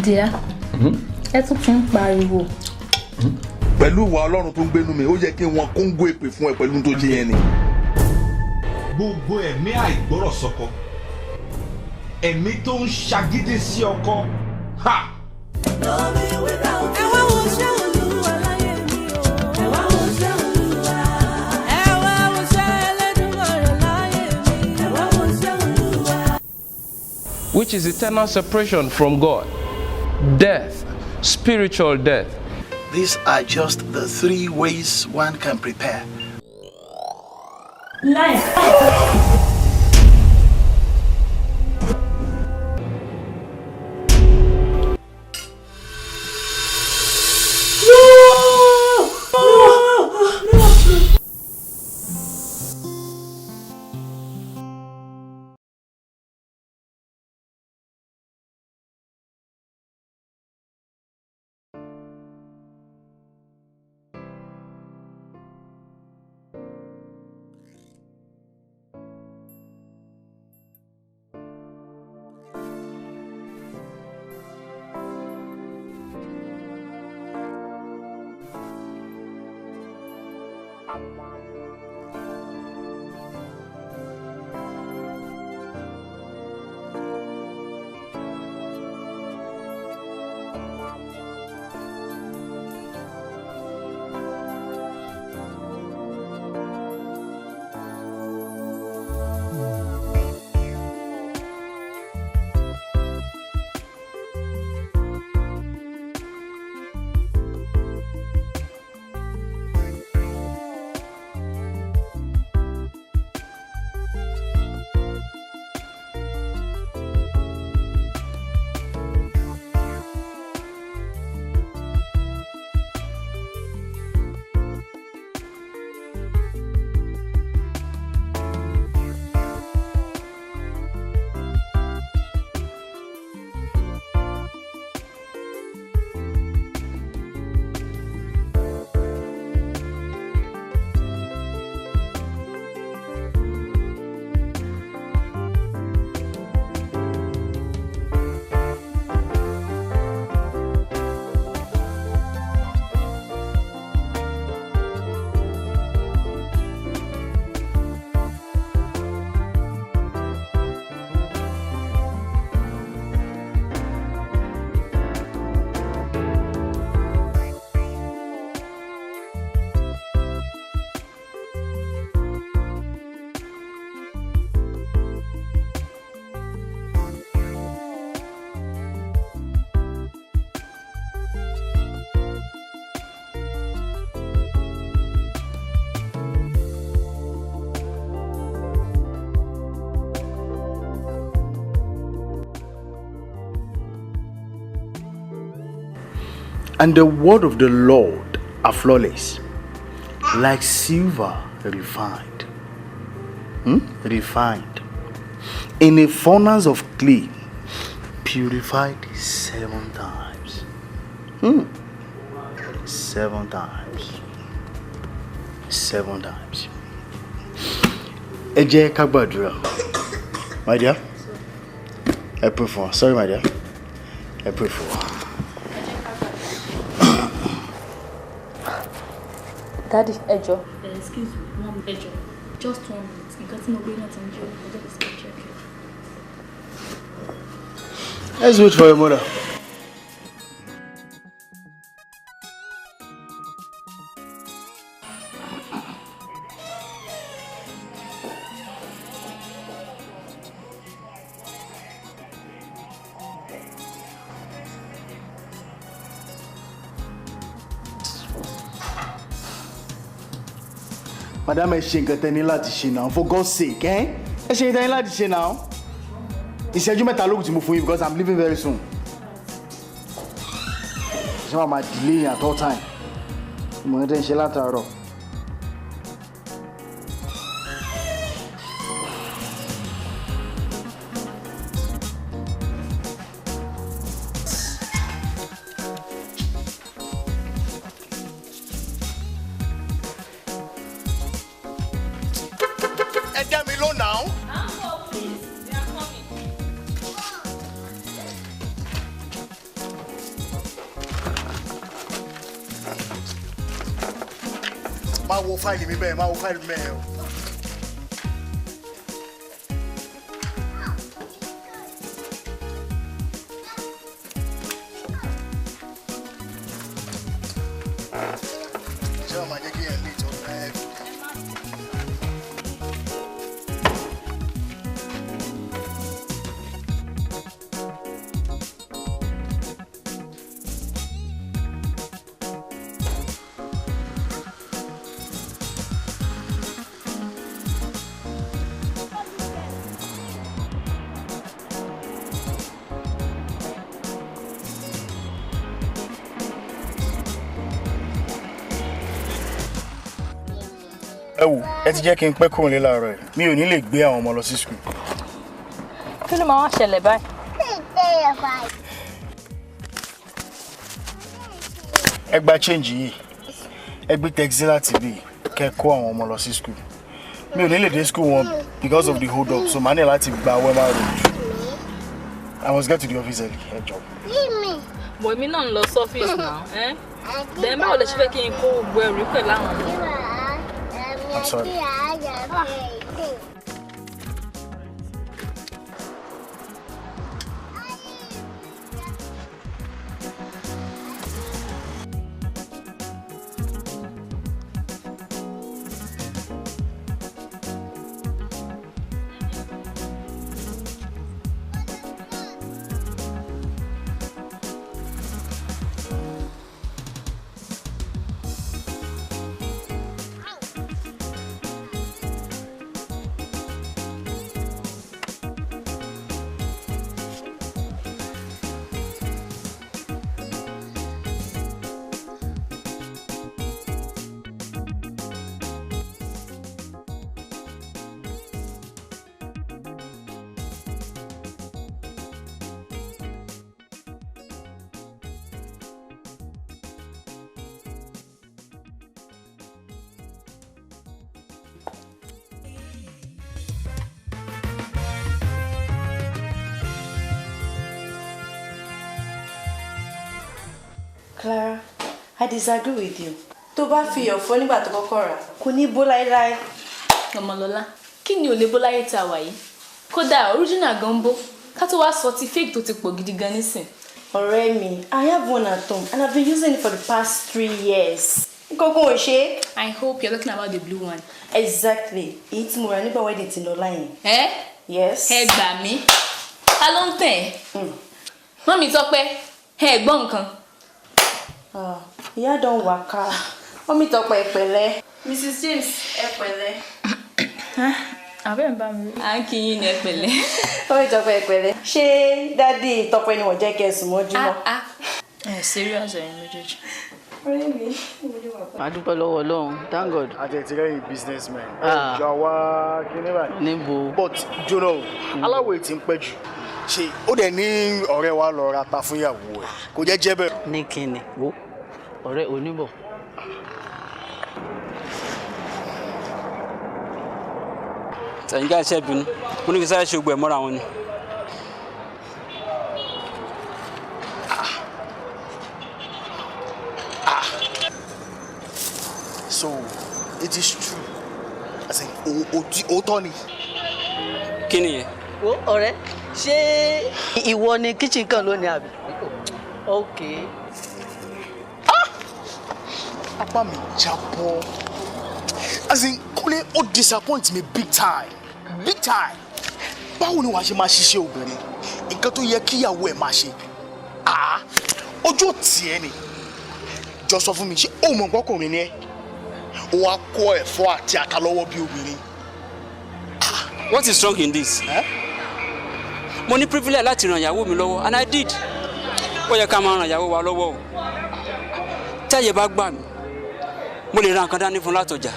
Dear, ẹ tún ti ń pariwo. Pẹ̀lú ìwà Ọlọ́run tó ń gbénu mi, ó yẹ kí wọ́n kóńgó èpè fún ẹ pẹ̀lú tó ṣe yẹn ni. Gbogbo ẹ̀mí àìgbọ́rọ̀ sọ́kọ, ẹ̀mí tó ń ṣagídí sí ọkọ, ha! Ẹ wá wo ṣé Olúwa láyé mi o. Ẹ wá wo ṣé Olúwa. Ẹ wá wo ṣé Ẹlẹ́dùmarè láyé mi. Ẹ wá wo ṣé Olúwa. Which is eternal separation from God, death, spiritual death. These are just the three ways one can prepare. Life. And the word of the Lord are flawless, like silver refined. Refined. In a furnace of clay, purified seven times. Seven times. Seven times. Ẹ jẹ́ ká gbàdúrà. My dear, I pray for her. Sorry, my dear. I pray for her. Daddy, ẹ jọ̀ọ́. Excuse me, mom, ẹ jọ̀ọ́. Just one minute. Nǹkan tí mo gbé náà ti ń jó. Ẹ jẹ́ kí n sáré check it. Let's wait for your mother. Madam, ẹ ṣe nǹkan tẹ́ ní láti ṣe now, for God's sake, eh? Ẹ ṣe nǹkan tẹ́ ní láti ṣe now. Ìṣẹ́jú 3 lókùn tí mo fún yín because I'm leaving very soon. Ṣé wàá máa delay at all time? Mo ń tẹ́ ń ṣe látàárọ̀. Ẹ dá mi lóhùn now. Uncle, please. They are coming. Má wo fáìlì mi bẹ́ẹ̀, má wo fáìlì mi bẹ́ẹ̀ o. Ṣé wàá máa jẹ́ kí ẹ̀ lè tọ́ ẹ? Ẹ wò, ẹ ti jẹ́ kí n pẹ́ kúrò nílé láàárọ̀ yìí, mi ò ní lè gbé àwọn ọmọ lọ sí school. Kí ló máa wá ṣẹlẹ̀ báyìí? Ẹ gba change yìí, ẹ gbé taxi láti bí kẹ́ kó àwọn ọmọ lọ sí school. Mi ò ní lè dé school wọn because of the hold up, so màá ní láti gba Wema Road. I must get to the office early, ẹ jọ̀ọ́. Bọ̀ èmi náà ń lọ sọ́fíìsì náà. Then báwo lẹ ṣe fẹ́ kí n kó gbogbo ẹrù pẹ̀lú àwọn ọmọ? I'm sorry. Clara, I disagree with you. Tó bá fi iyọ̀ fọ́ nígbà tó kọ́kọ́ rà, kò ní bó láéláé. Ọmọlọ́lá, kí ni ò lè bó láyé tá a wà yìí? Kódà original gan bó, ká tó wá sọ ti fake tó ti pọ̀ gidi gan nísìn. Ọ̀rẹ́ mi, I have one at home and I've been using it for the past 3 years. Nǹkan ò ṣe é. I hope you're talking about the blue one. Exactly. Èyí tí mo rà nígbà wedding ti lọ láyìn. Ẹ́ Yes. Ẹ gbà mí, ta ló ń tẹ̀ ẹ́? Mummy Tọ́pẹ́, ẹ gbọ́ nǹkan. Ah, ìyá don waka. Mummy Tọ́pẹ́, ẹ pẹ̀lẹ́. Mrs. James, ẹ pẹ̀lẹ́. Àbẹ́ ń bá mi rí. À ń kí yín ní ẹ pẹ̀lẹ́. Mummy Tọ́pẹ́, ẹ pẹ̀lẹ́. Ṣé daddy Tọ́pẹ́ ni wọ́n jẹ́ kẹ́ ẹ sùn mọ́júmọ́? Ẹ serious ẹ̀yin méjèèjì. Ọ̀rẹ́ mi, mo ní wà pa. A dúpẹ́ lọ́wọ́ Ọlọ́run, thank God. Àti ẹ̀ ti rẹ́yìn businessman. Ah. Ìjọ wa kíní báyìí. Níbo? But jóná o, aláwọ̀ ètí ń pẹ́ jù. Ṣé ó dẹ̀ ní ọ̀rẹ́ wa lọ ra ta fún ìyàwó ẹ̀? Kò jẹ́ jẹ́ bẹ́ẹ̀. Ní kíni wo ọ̀rẹ́ oníbọ̀. Ẹ̀yin ká ṣe bínú, mo ní kí sáré ṣe gbogbo ẹ̀ mọ́ra wọn ni. So it is true. As in, òótọ́ ni. Kí nìyẹn? Wo ọ̀rẹ́, ṣé ìwọ ni kitchen kan lónìí àbí? Ok. Apá mi jábọ́. As in, Kúnlé ó disappoint me big time. Big time. Báwo ni wàá ṣe máa ṣiṣẹ́ obìnrin? Nǹkan tó yẹ kíyàwó ẹ̀ máa ṣe. Ah! Ojú ò tì ẹ́ ni. Jọ sọ fún mi, ṣé o mọ̀ pọ́kùnrin ni ẹ́? Ó wá kó ẹ̀fọ́ àti ata lọ́wọ́ bí obìnrin. What is wrong in this? Eh? Mo ní privilege láti ràn ìyàwó mi lọ́wọ́ and I did. Ó yẹ ká máa ràn ìyàwó wa lọ́wọ́ o. Tí àyè bá gbà mí, mo lè ra nǹkan dání fún látọjà.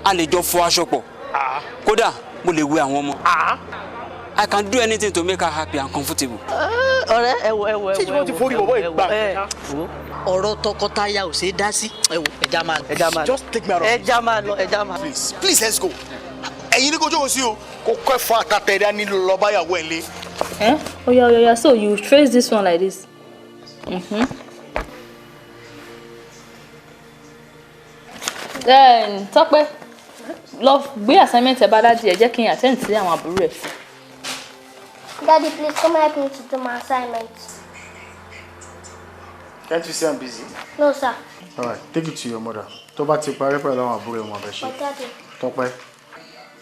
A lè jọ fọ aṣọ pọ̀. Kódà mo lè wẹ àwọn ọmọ. I can do anything to make her happy and comfortable. Ọ̀rẹ́, ẹ wo, ẹ wo, ẹ wo. Ṣé ìjọba ti forí bọ̀bọ̀ ìgbà? Ẹ wo, ọ̀rọ̀ tọkọtaya ò ṣeé dá sí. Ẹ wo, ẹja máa lọ. Ẹja máa lọ. Just take me out of Ẹja máa lọ, ẹja máa lọ. Please, please let's go. Ẹ̀yin ní kò jókòó sí o. Kò kọ́ ẹ̀fọ́ àtàtẹ̀ dání lọ báyàwó ẹ̀ lé. Eh? Oya, oya, oya, so you trace this one like this. Mm-hmm. Tọ́pẹ́, lọ gbé assignment ẹ bá daddy ẹ, jẹ́ kí n attend sí àwọn àbúrò ẹ̀. Daddy, please come help me to do my assignment. Can't you see I'm busy? No, sir. All right, take it to your mother. Tó bá ti parí pẹ̀lú àwọn àbúrò ẹ̀ wọn bẹ̀ ṣe. But daddy. Tọ́pẹ́.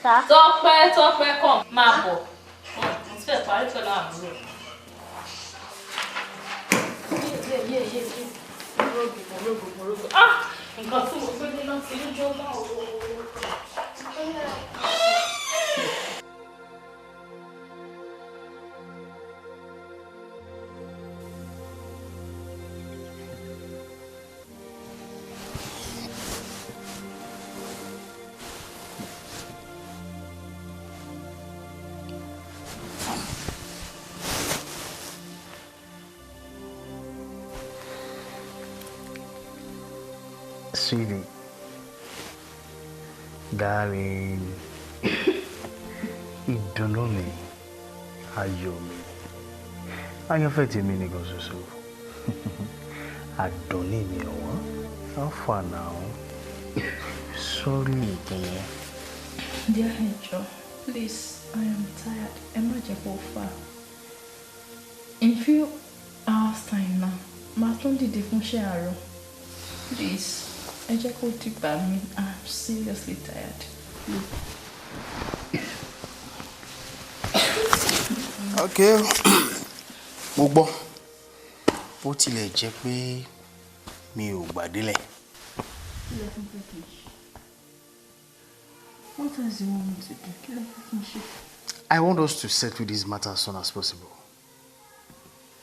Sir. Tọ́pẹ́, Tọ́pẹ́, come, máa bọ̀. Mo ti fẹ́ parí pẹ̀lú àwọn àbúrò ẹ̀. Ah! Nǹkan tí mo gbé ní náà ti ń jó náà o. Sweetie, darling, ìdùnnú mi, ayọ̀ mi, ayọ̀fẹ́ tèmi nìkan ṣoṣo, àdùnní mi ọ̀wọ́n, how far now? Sorry ìpínlẹ̀. Dear Angel, please, I am tired. Ẹ má jẹ́ kó fà. In few hours time now, màá tún dìde fún iṣẹ́ àárọ̀. Please, ẹ jẹ́ kó dìgbà mi. I'm seriously tired. Okay, mo gbọ́. Bó tilẹ̀ jẹ́ pé mi ò gbàdélẹ̀. What else do you want me to do? Kí ló fẹ́ kí n ṣe? I want us to settle this matter as soon as possible.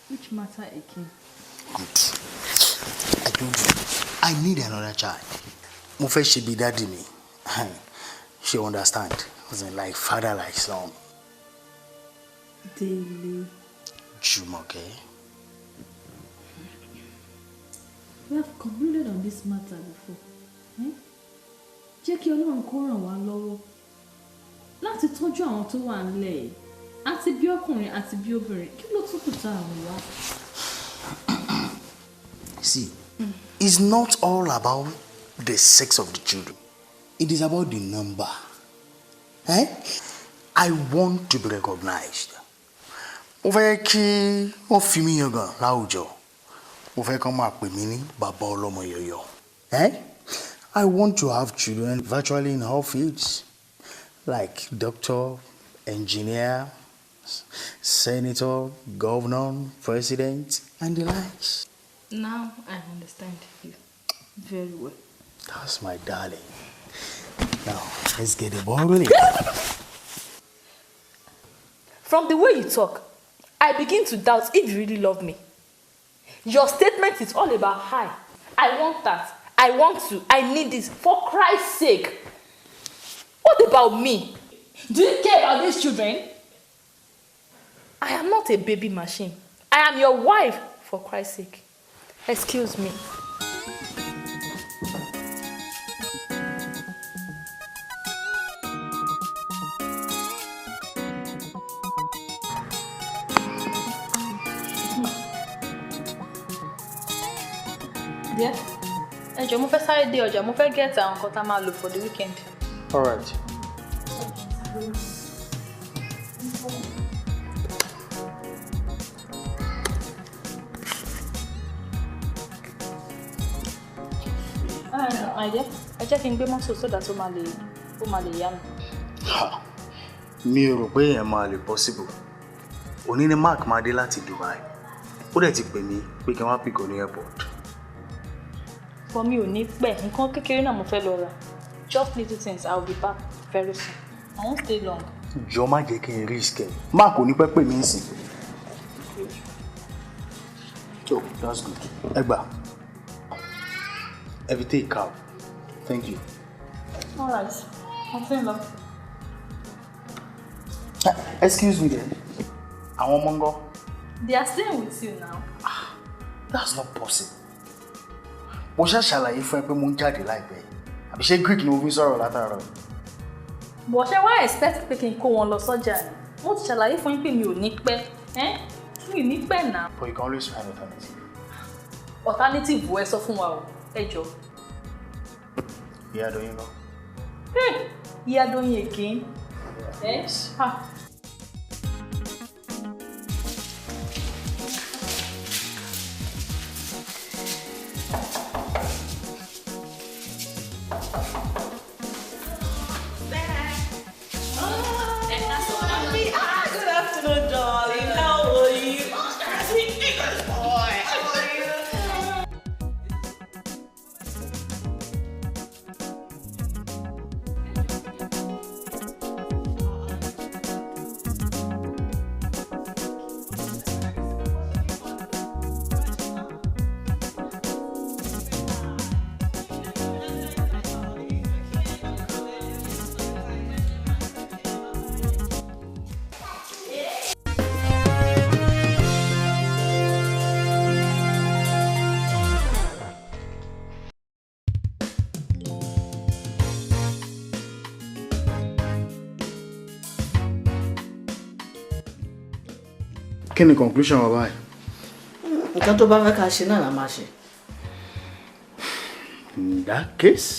Which matter again? Good. I told you, I need another child. Mo fẹ́ ṣe bí daddy mi. She understand. As in like father, like son. Dele. Jumoke. We have concluded on this matter before. Eh? Jẹ́ kí Ọlọ́run kó ràn wá lọ́wọ́ láti tọ́jú àwọn tó wà nílẹ̀ yìí, àti bí ọkùnrin àti bí obìnrin, kí ló tún kù tá à ń wá? See, it's not all about the sex of the children. It is about the number. Eh? I want to be recognized. Mo fẹ́ kí wọ́n fi mí yangàn láwùjọ. Mo fẹ́ kán máa pè mí ní bàbá ọlọ́mọ yọ̀yọ̀. Eh? I want to have children virtually in all fields, like doctor, engineer, senator, governor, president, and the likes. Now I understand you very well. That's my darling. Now, let's get the ball rolling. From the way you talk, I begin to doubt if you really love me. Your statement is all about hi. I want that. I want to. I need this. For Christ's sake. What about me? Do you care about these children? I am not a baby machine. I am your wife, for Christ's sake. Excuse me. Dear, ẹ jọ̀ọ́ mo fẹ́ sáré dé ọjà, mo fẹ́ get àwọn nǹkan tá a máa lò for the weekend. All right. Àìdẹ́, ẹ jẹ́ kí n gbé mọ́tò sódà tó máa lè ó máa lè yá mi. Mi ò rò pé èèyàn máa lè possible. Òní ni Mark máa dé láti Dubai. Ó dẹ̀ ti pè mí pé kí n wá pick ní airport. But mi ò ní pẹ́, nǹkan kékeré náà mo fẹ́ lọ rà. Just little things, I will be back very soon. I won't stay long. Jọ má jẹ́ kí n risk ẹ̀. Mark ò ní pẹ́ pè mí nsìn. So, that's good. Ẹ gbà. Ẹ fi take cab. Thank you. All right. I'm saying love. Excuse me then. Àwọn ọmọ ńkọ́? They are staying with you now. That's not possible. Mo ṣe ṣàlàyé fún ẹ pé mo ń jáde láìpẹ́. Àbí ṣé Greek ni mo fi ń sọ̀rọ̀ látàárọ̀? Bọ̀ ṣé wá expect pé kí n kó wọn lọ sọ́jà ni? Mo ti ṣàlàyé fún yín pé mi ò ní pẹ́. Mi ò ní pẹ́ náà. But you can always find alternative. Alternative wo ẹ sọ fún wa o? Ẹ jọ̀ọ́. Ìyá Doyin lọ. Hey, Ìyá Doyin again. Yes. Ah. Good afternoon, darling. How are you? Boy, how are you? Kí ni conclusion wa báyìí? Nǹkan tó bá fẹ́ ká ṣe náà la máa ṣe. In that case,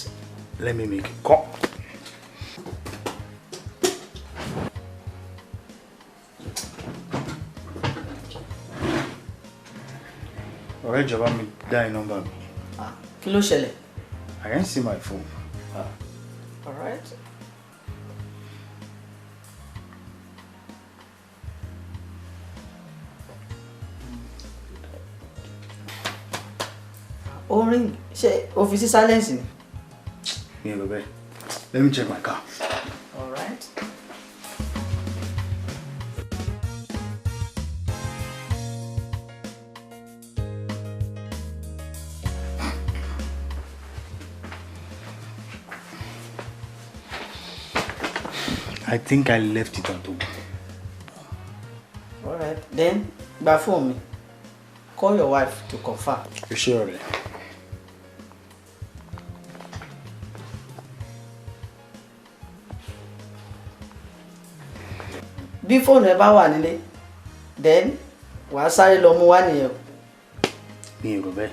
let me make a call. Ọ̀rẹ́ ìjọba mi dá ẹ nọ́mbà mi. Kí ló ṣẹlẹ̀? I can't see my phone. Ah. All right. Ó ring, ṣé o fi sí silence ni? Mi ò rò bẹ́ẹ̀. Let me check my car. All right. I think I left it at home. All right. Then, gba phone mi. Call your wife to confirm. O ṣé ọ̀rẹ́. Bí fóònù ẹ bá wà nílé, then wàá sáré lọ mú wá nìyẹn o. Mi ò rò bẹ́ẹ̀.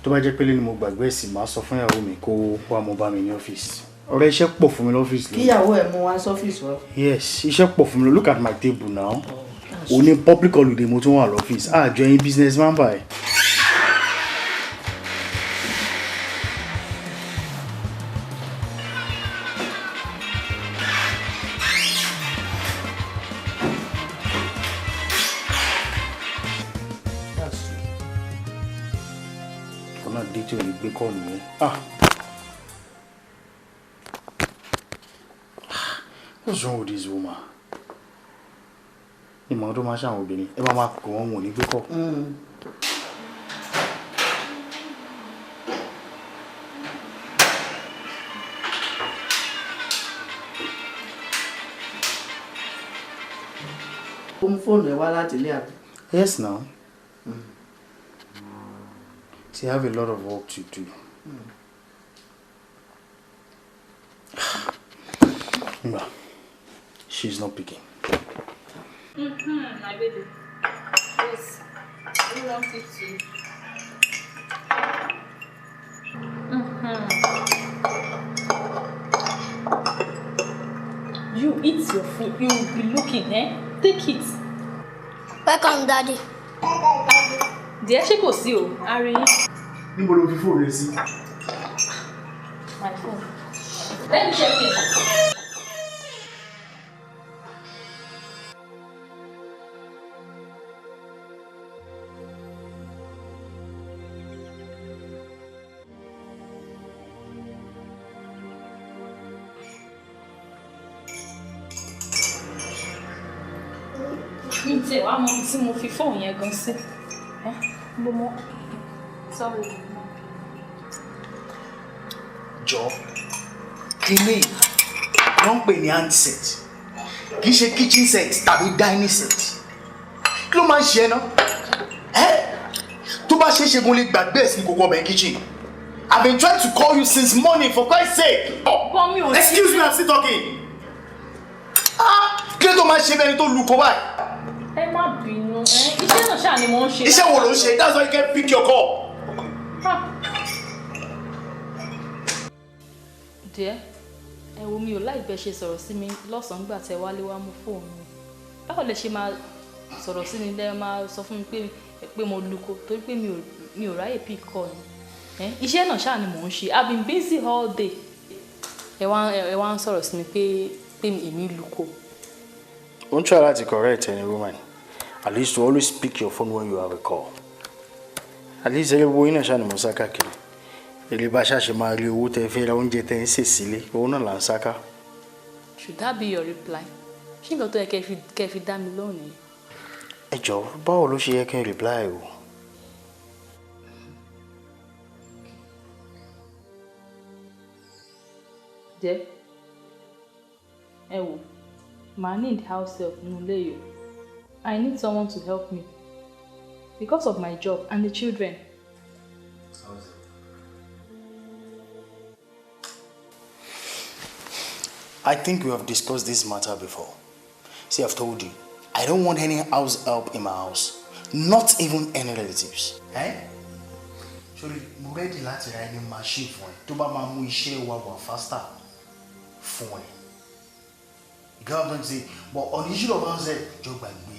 Tó bá jẹ́ pé lé ni mo gbàgbé ẹ̀sìn, màá sọ fún ìyàwó mi kó wá mo bá mi ní ọ́fíìsì. Ọ̀rẹ́, iṣẹ́ pọ̀ fún mi lọ́fíìsì lónìí. Kíyàwó ẹ mú wá sọ́fíìsì wa. Yes, iṣẹ́ pọ̀ fún mi. Look at my table now. Òní public holiday mo tún wà lọ́fíìsì. Àjọ ẹ̀yin business man báyìí. Ọ̀nà dé tí ò ní gbé kọ́ nìyẹn. Ah! What's wrong with this woman? Ìmọ̀ tó máa ṣàwọn obìnrin, ẹ máa máa kọ̀ wọ́n, wọn ò ní gbé kọ́. Ó mú fóònù ẹ wá láti ilé àbí? Yes now. See, I have a lot of work to do. Mba, she's not picking. Mm-hmm, my baby. Yes. You want it to. Mm-hmm. You eat your food. You will be looking, eh? Take it. Welcome, Daddy. Díẹ̀ ṣé kò sí o, a rí yín. Níbo ló fi fóònù rẹ sí? My phone. Let me check it. Mi tiẹ̀ wá mọ ibi tí mo fi fóònù yẹn gan sí. Ẹ́ mo mọ. Sorry. Jọ, kíní ló ń pè ní handset, kì í ṣe kitchen set tàbí dining set. Kí ló máa ń ṣe ẹ náà? Ẹ́ tó bá ṣe é ṣe gan lè gbàgbé ẹ̀ sí kókó ọbẹ̀ kitchen. I've been trying to call you since morning, for Christ's sake. Bọ́ mi ò sí. Excuse me, I'm still talking. Ah, kí ló tó máa ń ṣe bẹ́ẹ̀ ni tó lu kó báyìí? Ẹ má bínú. Ẹ iṣẹ́ náà ṣáà ni mò ń ṣe. Iṣẹ́ wo ló ń ṣe? That's why you can't pick your call. Ah. Dear, ẹ wo, mi ò láì bẹ́ẹ̀ ṣe sọ̀rọ̀ sí mi lọ́sàn-án gbà tẹ wálé wá mú fóònù mi. Báwo lẹ ṣe máa sọ̀rọ̀ sí mi, lẹ́ máa sọ fún mi pé mo luko torí pé mi ò ráyè pick call ni? Iṣẹ́ náà ṣáà ni mò ń ṣe. I've been busy all day. Ẹ wá ń sọ̀rọ̀ sí mi pé èmi luko. Ó ń try láti correct any woman. At least to always pick your phone when you have a call. At least eré wo iná ṣáà ni mò ń sá káàkiri. Èrè bá ṣáà ṣe máa rí owó tẹ fẹ́ ra oúnjẹ tẹ ń sè sílé, owó náà là ń sá ká. Should that be your reply? Ṣé nǹkan tó yẹ kẹ́ fi dá mi lóhùn nìyẹn? Ẹ jọ̀ọ́, báwo ló ṣe yẹ kí n reply o? Jẹ́ ẹ wò, màá need house help nínú ilé yìí o. I need someone to help me because of my job and the children. I think we have discussed this matter before. See, I've told you, I don't want any house help in my house. Not even any relatives. Eh? Sorry, mo ready láti ra any machine fún ẹ tó bá máa mú iṣẹ́ wa wà faster fún ẹ. You get what I'm trying to say? But on the issue of house help, jọ̀ọ́ gbàgbé.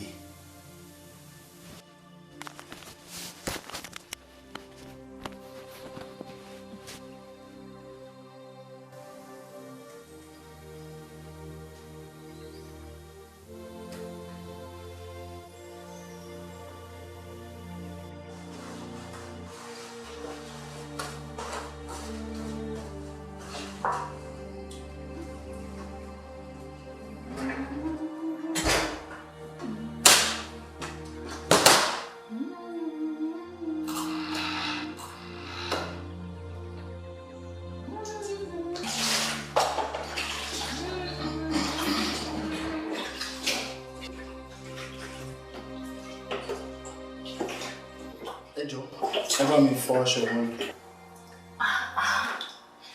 Ẹ bá mi fọ aṣọ wọn.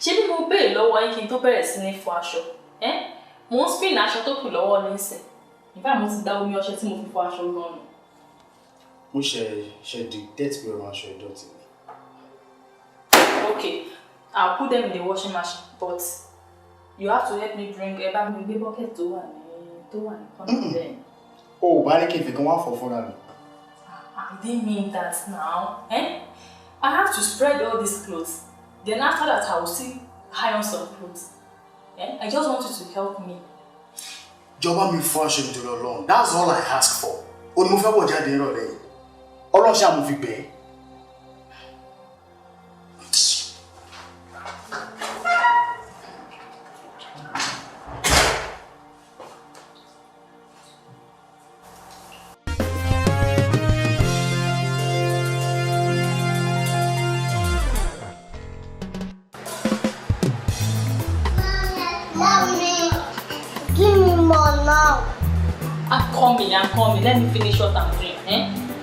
Ṣé bí mo béèrè lọ́wọ́ yín kí n tó bẹ̀rẹ̀ sí ní fọ aṣọ? Mo ń spin aṣọ tó kù lọ́wọ́ nísìn. Ìfá mo ti da omi ọṣẹ tí mo fi fọ aṣọ gan nù. Mo ṣe dictate pé ọ̀rọ̀ aṣọ ìdọ̀tí mi. Okay, I'll put them in the washing machine, but you have to help me bring ẹ bá mi gbé bucket tó wà ní corner there. O ò bá ní kí n fi kan wá fọ̀ fúnra mi. I didn't mean that now. Eh? I have to spread all these clothes. Then after that, I will still iron some clothes. Eh? I just want you to help me. Jọba mi fọ aṣọ nítorí Ọlọ́run. That's all I ask for. O ní mo fẹ́ wọ̀ jáde nírọ̀lẹ́ yìí. Ọlọ́run ṣáà mo fi bẹ̀ ẹ́. Mommy, give me more now. I'm coming. Let me finish what I'm doing. Eh?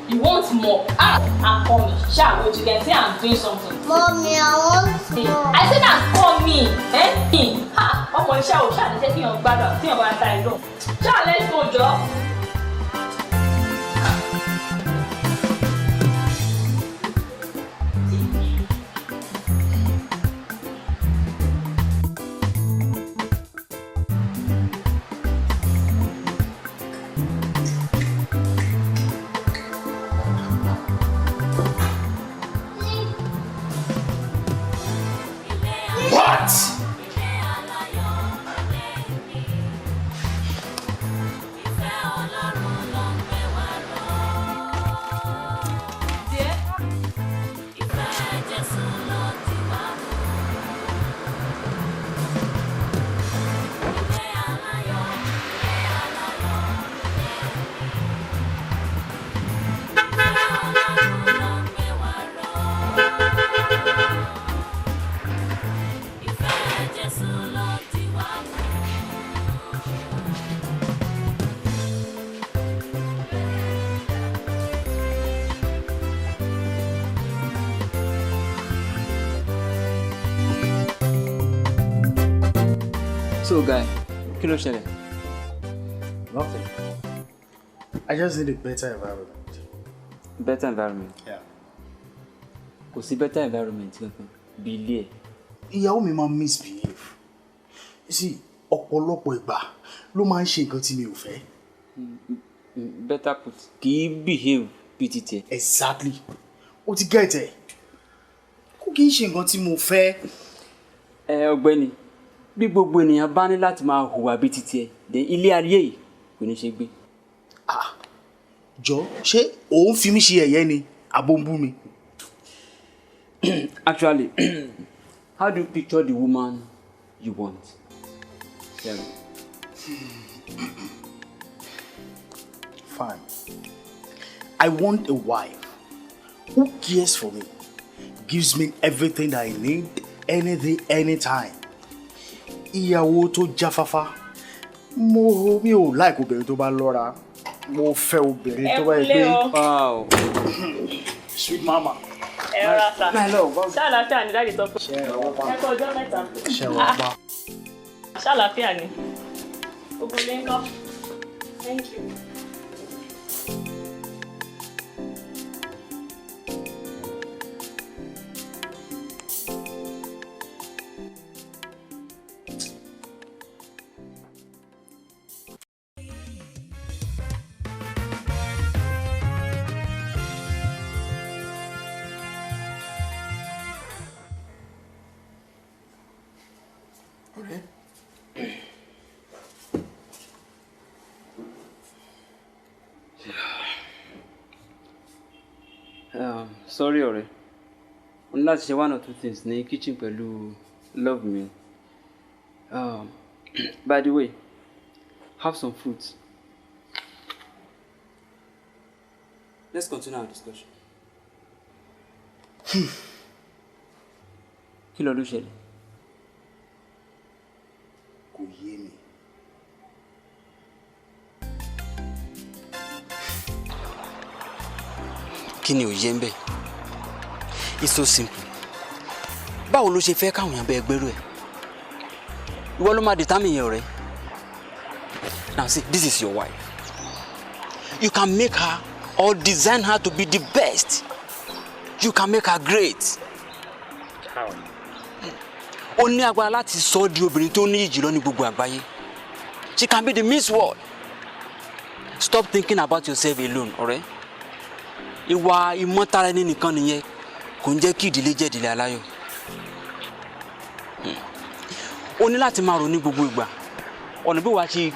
You want more? Ah, I'm coming. Sha, wait, you can say I'm doing something. Mommy, I want more. I said I'm coming. Eh? Ha! Ọmọ iṣẹ́ ò ṣáà ní jẹ́ kí èèyàn gbádùn tí èèyàn bá ń ta ìlú. Ṣáà let's go, jọ. What? So guy, kí ló ṣẹlẹ̀? Nothing. I just need a better environment. Better environment? Yeah. Kò sí better environment kankan bí ilé ẹ̀. Ìyàwó mi máa misbehave. Sí, ọ̀pọ̀lọpọ̀ ìgbà ló máa ń ṣe nǹkan tí mi ò fẹ́. Better put, kì í behave bíi ti tiẹ̀. Exactly. O ti get ẹ̀. Kò kí n ṣe nǹkan tí mo fẹ́. Ẹ ọ̀gbẹ́ni, bí gbogbo ènìyàn bá ní láti máa hùwà bíi ti tiẹ̀, then ilé ayé yìí kò ní ṣe gbé. Jọ, ṣé òun fi mí ṣe ẹ̀yẹ ni àbó ń bú mi? Actually, how do you picture the woman you want? Tell me. Fine. I want a wife who cares for me, gives me everything that I need, anything, anytime. Ìyàwó tó jáfáfá. Mi ò like obìnrin tó bá lọ́ra. Mo fẹ́ obìnrin tó bá yẹ pé. Wow. Sweet mama. Ẹ rọra sà. My love. Ṣàlàáfíà ni dáàdì sọ fún. Ṣé ẹ wọ́n pa? Ẹ kú ọjọ́ mẹ́ta. Ṣé wọ́n pa? Ṣàlàáfíà ni. Gbogbo ilé ń kọ́. Thank you. Ọ̀rẹ́. Sorry ọ̀rẹ́, mo ní láti ṣe one or two things ní kitchen pẹ̀lú love mi. By the way, have some fruits. Let's continue our discussion. Kí ló ló ṣẹlẹ̀? Kò yé mi. Kí ni òye ń bẹ̀? It's so simple. Báwo ló ṣe fẹ́ káwọn èèyàn bẹ́ẹ̀ gbérù ẹ̀? Ìwọ ló máa determine yẹn, ọ̀rẹ́. Now see, this is your wife. You can make her or design her to be the best. You can make her great. How? Ó ní agbára láti sọ ọ́ di obìnrin tó níyì jùlọ ní gbogbo àgbáyé. She can be the Miss World. Stop thinking about yourself alone, ọ̀rẹ́. Ìwà ìmọ̀tara ẹni nìkan nìyẹn kò ń jẹ́ kí ìdílé jẹ́ ìdílé aláyọ̀. O ní láti máa rò ní gbogbo ìgbà ọ̀nà bí wàá ṣe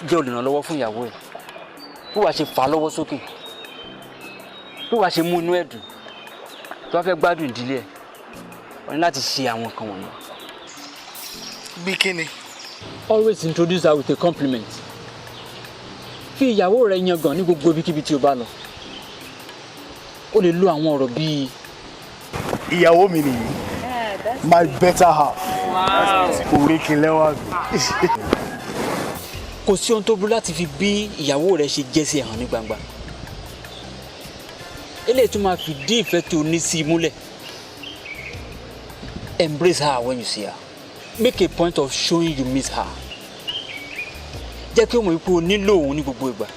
jẹ́ olùrànlọ́wọ́ fún ìyàwó ẹ̀, bí wàá ṣe fà á lọ́wọ́ sókè, bí wàá ṣe mú inú ẹ̀ dùn. Tó bá fẹ́ gbádùn ìdílé ẹ̀, o ní láti ṣe àwọn nǹkan wọ̀nyí. Bí kíni? Always introduce her with a compliment. Fi ìyàwó rẹ yangàn ní gbogbo ibikíbi tí o bá lọ. O lè lo àwọn ọ̀rọ̀ bíi: Ìyàwó mi nìyí. My better half. Òrékelẹ́wà mi. Kò sí ohun tó burú láti fi bí ìyàwó rẹ ṣe jẹ́ sí ẹ̀ hàn ní gbangba. Eléyìí tún máa fi dí ìfẹ́ tó o ní sí i múlẹ̀. Embrace her when you see her. Make a point of showing you miss her. Jẹ́ kí o mọ̀ wípé o nílò òun ní gbogbo ìgbà.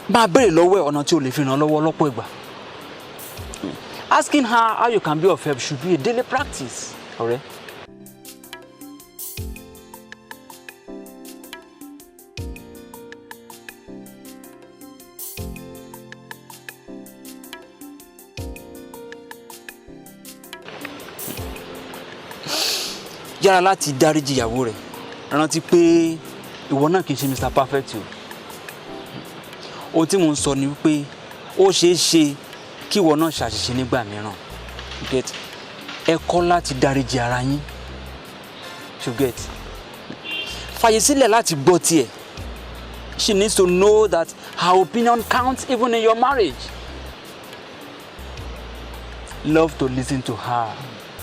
Máa béèrè lọ́wọ́ ẹ̀ ọ̀nà tí o lè fi ràn án lọ́wọ́ lọ́pọ̀ ìgbà. Asking her how you can be of help should be a daily practice, ọ̀rẹ́. Yára láti dáríjì ìyàwó rẹ̀. Rántí pé ìwọ náà kì í ṣe Mr. Perfect o. Ohun tí mò ń sọ ni wípé ó ṣeé ṣe kí ìwọ náà ṣàṣìṣe nígbà mìíràn. You get? Ẹ kọ́ láti dáríjì ara yín. You get? Fàyè sílẹ̀ láti gbọ́ tiẹ̀. She needs to know that her opinion counts even in your marriage. Love to listen to her,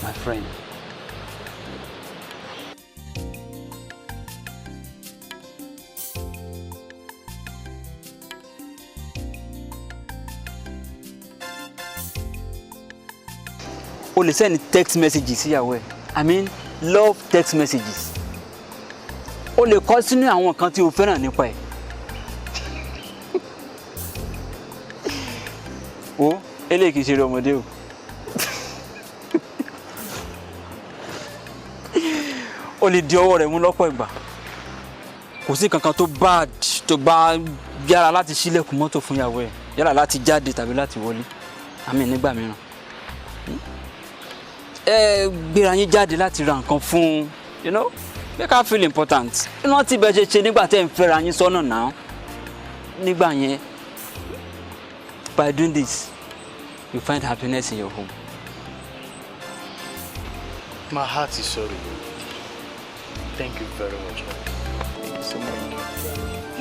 my friend. O lè send text messages síyàwó ẹ. I mean, love text messages. O lè kọ sínú àwọn nǹkan tí o fẹ́ràn nípa ẹ̀. O eléyìí kì í ṣeré ọmọdé o. Ó lè di ọwọ́ rẹ̀ mú lọ́pọ̀ ìgbà. Kò sí kankan tó bad tó bá yára láti ṣílẹ̀kùn mọ́tò fún ìyàwó ẹ̀, yálà láti jáde tàbí láti wọlé àmì nígbà mìíràn. Ẹ gbéra yín jáde láti ra nǹkan fún un, make her feel important. Rántí bẹ́ẹ̀ ṣe ṣe nígbà tẹ́ ń fẹ́ra yín sọ́nà náà nígbà yẹn. By doing this, you find happiness in your home. My heart is sorry. Thank you very much. Thank you so much.